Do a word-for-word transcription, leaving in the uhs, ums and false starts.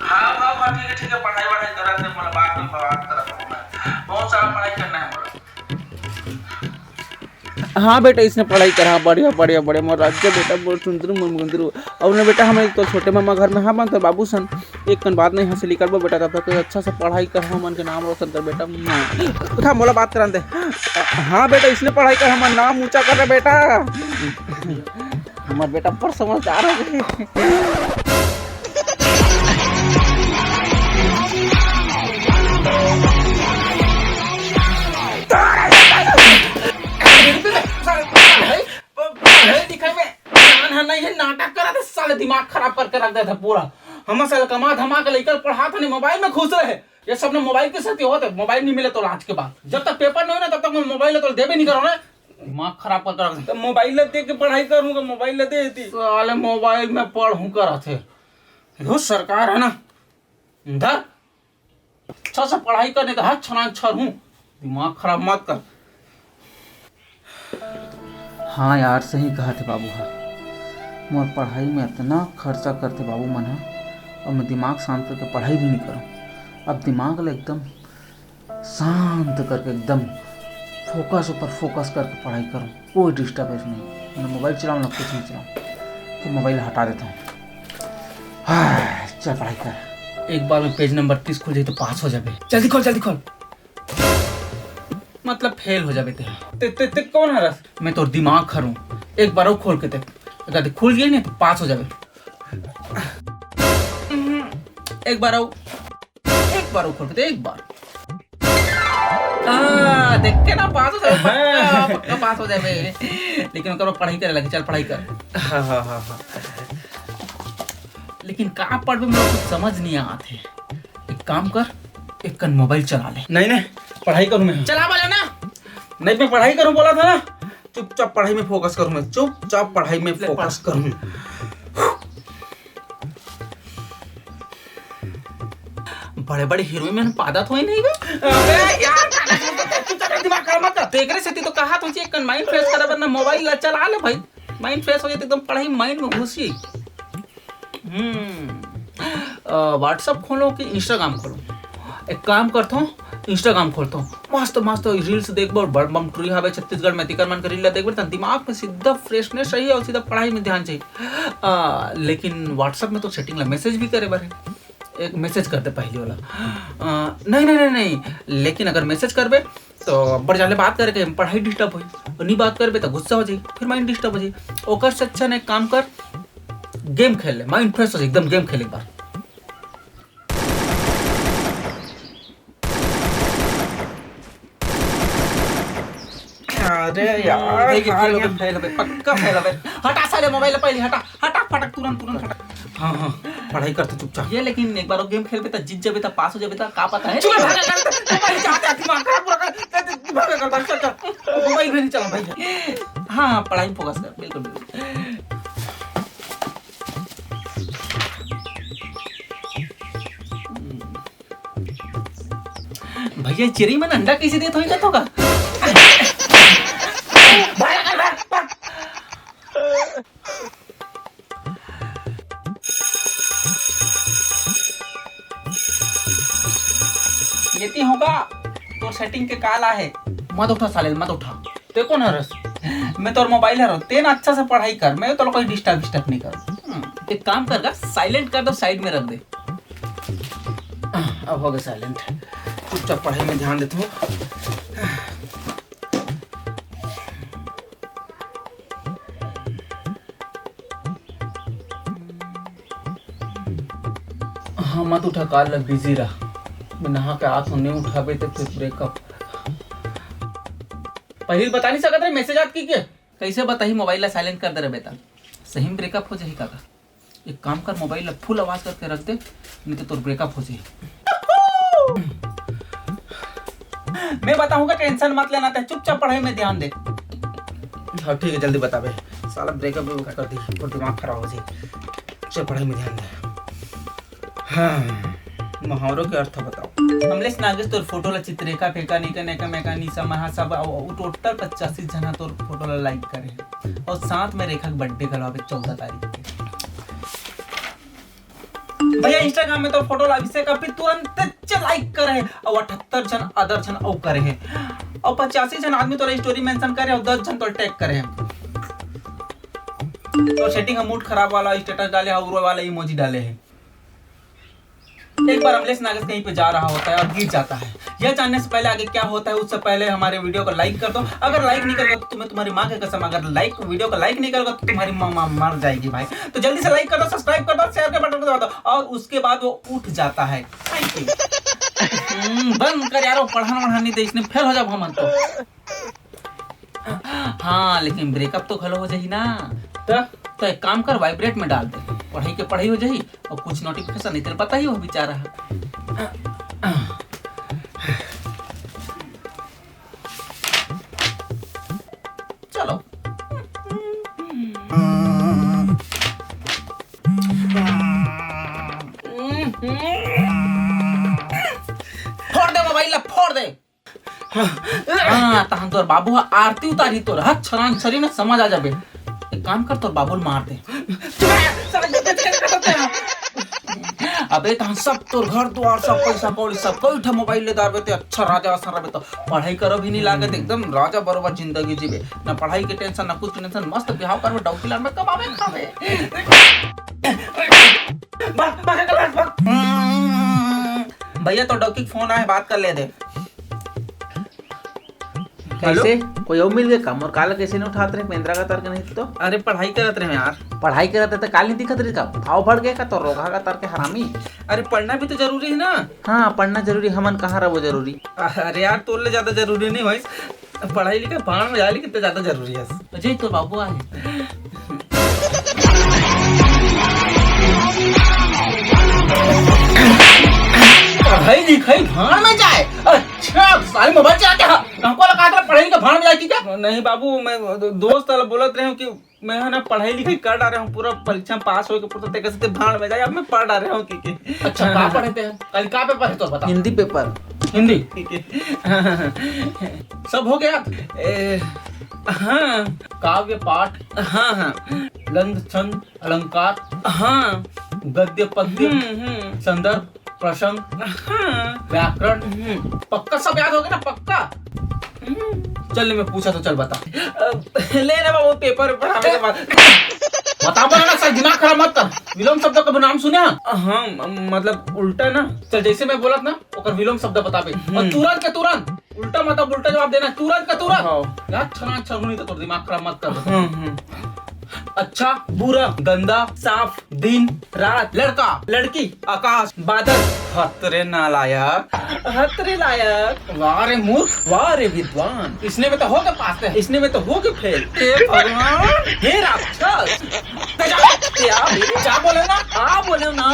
हाँ, हाँ, हाँ, ठीक है, ठीक है, पढ़ाई वढ़ाई करत हे, मोला बाद में बात करत हूँ मैं। बहुत सारा पढ़ाई करना है मोला। हाँ बेटा, इसने पढ़ाई कर, हाँ, बढ़िया, बढ़िया, बढ़िया, मोर राजा बेटा, मोर सुंदरू, मोर मुंदरू। अउ ना बेटा, हम एक तो छोटे मामा घर में, हाँ, मन तो बाबू सन, एक कन बात नहीं, यहाँ से निकलबो बेटा, तब तक अच्छा से पढ़ाई कर, हमन के नाम रोशन कर बेटा। उठा, मोला बात करन दे। हाँ बेटा, इसने पढ़ाई कर, हमर नाम ऊंचा कर रहे बेटा। हमर बेटा बड़ समझदार हो गए। पढ़े लिखे में ध्यान ह नहीं है, नाटक करा थे साले, दिमाग खराब करके रख देथे पूरा। हम साले कमा धमा के लइका ल पढ़ात हन, मोबाइल में खुश रहे। ये सब ना मोबाइल के साथ ही होत हे, मोबाइल नहीं मिले तो आज के बाद, जब तक पेपर नहीं हो ना, तब तक मैं मोबाइल तो देबे नहीं करो ना। दिमाग खराब करके रख दे। तो मोबाइल ला दे के पढ़ाई करूंगा, मोबाइल ला दे दी। साले मोबाइल में पढ़ूं करा थे। यो सरकार है ना, धर। अच्छा से पढ़ाई करने का हाथ छनान छर हूँ। दिमाग खराब मत कर। हाँ यार, सही कहा थे बाबू हा। मोर पढ़ाई में इतना खर्चा करते बाबू मन हा, और मैं दिमाग शांत करके पढ़ाई भी नहीं करूँ। अब दिमाग ला एकदम शांत करके, एकदम फोकस ऊपर फोकस करके पढ़ाई करूँ। कोई डिस्टर्बेंस नहीं, ना मोबाइल चलाऊँ ना कुछ नहीं चलाऊँ। तो मोबाइल हटा देता हूँ। हाँ, चल पढ़ाई कर। एक बार में पेज नंबर तीस खुल जाए तो पास हो जाबे। जल्दी खोल, जल्दी खोल। मतलब फेल हो जाबे ते। ते, ते, ते कौन हरस? मैं तोर दिमाग हरऊँ। एक बार अउ खोल के देख। अगर खुल गई नहीं तो पास हो जाबे। एक बार अउ, एक बार अउ खोल के देख, एक बार। हाँ, देख के ना पास हो जाबे, पक्का, हाँ। पक्का पास हो जाबे। लेकिन ओकर बाद पढ़ाई करे लगे, चल पढ़ाई कर। हाँ, हाँ, हाँ, हाँ। लेकिन का पढ़बे, मोला कुछ समझ नहीं आत हे। एक काम कर, एक कन मोबाइल चला ले। नहीं, नहीं, पढ़ाई करूँ मैं। चला बोला ना। नहीं, मैं पढ़ाई करूँ बोला था ना। चुपचाप पढ़ाई में फोकस करूँ मैं, चुपचाप पढ़ाई में ले, फोकस पढ़। करूँ। बड़े बड़े हीरो में पादत होई नहीं बे। अबे यार, चुपचाप दिमाग खराब मत कर। तेकरे सेती तो कहा तुझे एक माइंड फ्रेश करे बर ना मोबाइल ला चला ले भाई, माइंड फ्रेश हो जाए तो एकदम पढ़ाई माइंड में घुसी। हम्म। अ, WhatsApp खोलो कि Instagram खोलो? एक काम करथो, Instagram खोलथो, मस्त मस्त reels देखबो, बम बम टुरी हावे छत्तीसगढ़ में, तिकर मन के reel ला देखबे, त दिमाग में सीधा freshness रही और सीधा पढ़ाई में ध्यान चाहिए। अ, लेकिन WhatsApp में तो setting ला message भी करे बर है, एक message कर दे पहली वाला। अ, नहीं, नहीं, नहीं, नहीं, लेकिन अगर message करबे तो अब्बड़ जाले बात करके पढ़ाई डिस्टर्ब होई, और नहीं बात करबे तो गुस्सा हो जाई, फिर माइंड डिस्टर्ब हो जाई। ओकर से अच्छा ना एक काम कर, गेम खेल ले, माइंड फ्रेश हो जाए एकदम, गेम खेल एक बार। अरे यार, फेल हो गए, फेल हो गए, पक्का फेल हो गए। हटा साले मोबाइल पहले, हटा, हटा, फटक, तुरंत, तुरंत हटा। हाँ, हाँ, पढ़ाई करते चुपचाप। ये लेकिन एक बार वो गेम खेलबे त जीत जाबे त पास हो जाबे त का पता है। चुप, भागा कर, भागा, जाते दिमाग खराब पूरा कर, भागा कर, भाग, चल, चल। मोबाइल भी नहीं चला भाई। हाँ, हाँ, पढ़ाई में फोकस कर, बिल्कुल, बिल्कुल। भैया, चिरई मन अंडा कैसे देत होही कथो का? येती होगा, तोर सेटिंग के काल आहे। मत उठा साले, मत उठा। ते कौन हरस? मैं तोर मोबाइल हरो, ते ना अच्छा से पढ़ाई कर, मैं तो कोई डिस्टर्ब विस्टर्ब नहीं करूँ। हम्म, एक काम कर गा, साइलेंट कर दो, साइड में रख दे। अब हो गया साइलेंट, चुपचाप पढ़ाई में ध्यान देता हूँ। हाँ, मत उठा, काल ला बिजी रह। मैं नहा के आत हूँ, नहीं उठाबे तो फिर ब्रेकअप। पहले बता नहीं सकत रहे, मैसेज आत की के? कैसे बताही, मोबाइल ला साइलेंट कर दे रहे बेटा। सही में ब्रेकअप हो जाही काका। एक काम कर, मोबाइल ला फुल आवाज करके रख दे, नहीं तो तोर ब्रेकअप हो जाही। मैं बताऊंगा, टेंशन मत लेना, ते चुपचाप पढ़ाई में ध्यान दे। हाँ, ठीक है, जल्दी बताबे। साला ब्रेकअप भी कर दी और दिमाग खराब हो जाए। चल, पढ़ाई में ध्यान दे। हाँ, मुहावरों के अर्थ बताओ। कमलेश नागेश तोर फोटो ला चित्रेका फेंका, नीका नेका मेका, निशा महा सब, अउ, अउ टोटल पचासी जना तोर फोटो ला लाइक करे हे। और साथ में रेखा के बर्थडे घलो आवे चौदह तारीख के। भैया, Instagram में तोर फोटो ला अभिषेक अभी तुरंत लाइक करे हे, और अठहत्तर झन अदर झन अउ करे हे, और पचासी झन आदमी तोर स्टोरी मेंशन करे हे, और दस झन तोर टैग करे हे। तो सेटिंग ह मूड खराब वाला स्टेटस डाले हे, और रो वाला इमोजी डाले हे। एक बार अमलेश नागेश कहीं पे जा रहा होता है और गिर जाता है। यह जानने से पहले आगे क्या होता है, उससे पहले हमारे वीडियो को लाइक कर दो। अगर लाइक नहीं करोगे तो तुम्हें तुम्हारी माँ की कसम, अगर लाइक, वीडियो को लाइक नहीं करोगे तो तुम्हारी माँ, माँ मर जाएगी भाई। तो जल्दी से लाइक कर दो, सब्सक्राइब कर दो, शेयर के बटन को दबा दो और उसके बाद वो उठ जाता है। Thank you। हम्म, बंद कर यारो, पढ़न वढ़न नहीं दे, इसने फेल हो जाब हमन तो। हाँ, लेकिन ब्रेकअप तो घलो हो जाही ना। त? तो एक काम कर, वाइब्रेट में डाल दे, पढ़ाई के पढ़ाई हो जाही और कुछ नोटिफिकेशन नहीं, तेरे पता ही हो बेचारा है। चलो। फोड़ दे मोबाइल ला, फोड़ दे। हाँ, तहन तोर बाबू ह आरती उतारी तोर, ह छरान छरी ना समझ आ जाबे। एक काम कर, तोर बाबू ल मार दे। अबे तहन सब तोर घर दुआर, सब पैसा कौड़ी, सब कोई ठा मोबाइल ले दारबे ते, अच्छा राजा असन रबे तो पढ़ाई करो भी नहीं लागत, एकदम राजा बरोबर जिंदगी जीबे, ना पढ़ाई के टेंशन, ना कुछ के टेंशन, मस्त बिहाव करबे, डौकी लान में कमाबे खाबे। भाग, भाग, भाग, भाग। भैया तो डौकी के फोन आए, बात कर ले दे। हेलो? कैसे? कोई अउ मिल गए का? मोर काला कैसे नहीं उठात रहे, मेंद्रा का तार के नहीं तो? अरे पढ़ाई करत रहे यार। पढ़ाई करत रहे तो काल नहीं दिखत रही का? भाव बढ़ गए का तो रोगा का तार के हरामी? अरे पढ़ना भी तो जरूरी है ना। हाँ, पढ़ना जरूरी, हमन कहाँ रहो जरूरी? अरे यार तोर ले ज्यादा जरूरी नहीं होइस, पढ़ाई लिखाई भाड़ में जाए, लेकिन तो ज्यादा जरूरी है। अजय तो बाबू आए। पढ़ाई लिखाई भाड़ में जाए? अच्छा, साले मोबाइल चलाते हैं। हमको लगा था पढ़ाई लिखाई भाड़ में जाए, ठीक है? नहीं बाबू, मैं दो-, दोस्त वाला बोलत रहे हूँ कि मैं है ना पढ़ाई लिखाई कर डारे हूँ, पूरा परीक्षा में पास होके पूरा तेरे से भाड़ में जाए, अब मैं पढ़ डारे हूँ कि, कि अच्छा, का पढ़े थे? कल का पेपर है तो बता। हिंदी पेपर। हिंदी? ठीक है। सब हो गया? ए, हाँ। काव्य पाठ? हाँ, हाँ। गंध छंद अलंकार? हाँ। गद्य पद्य? हम्म, हम्म। संदर्भ? प्रसंग? हाँ। व्याकरण? हम्म। पक्का सब याद हो गया ना, पक्का? हम्म। चल, मैं पूछा तो चल बता। अ, ले ना बाबू, पेपर पढ़ावे के बाद। बता बोला ना सर, दिमाग खराब मत कर। विलोम शब्द का नाम सुना? हाँ, म-, मतलब उल्टा ना। चल, जैसे मैं बोलत ना, ओकर विलोम शब्द बताबे। और हम्म। तुरंत के तुरंत। उल्टा मतलब उल्टा जवाब देना, तुरंत का तुरंत। हाँ। यार, छना छगुनी तो तोर दिमाग खराब मत कर। हम्म, हम्म। अच्छा, बुरा, गंदा, साफ, दिन, रात, लड़का, लड़की, आकाश, बादल। हतरे नालायक, हतरे लायक। वाह रे मूर्ख, वाह रे विद्वान। इसने में तो हो के पास है, इसने में तो हो के फेल। हे भगवान, हे राक्षस। जा, जा, जा बोले ना, आ बोले ना।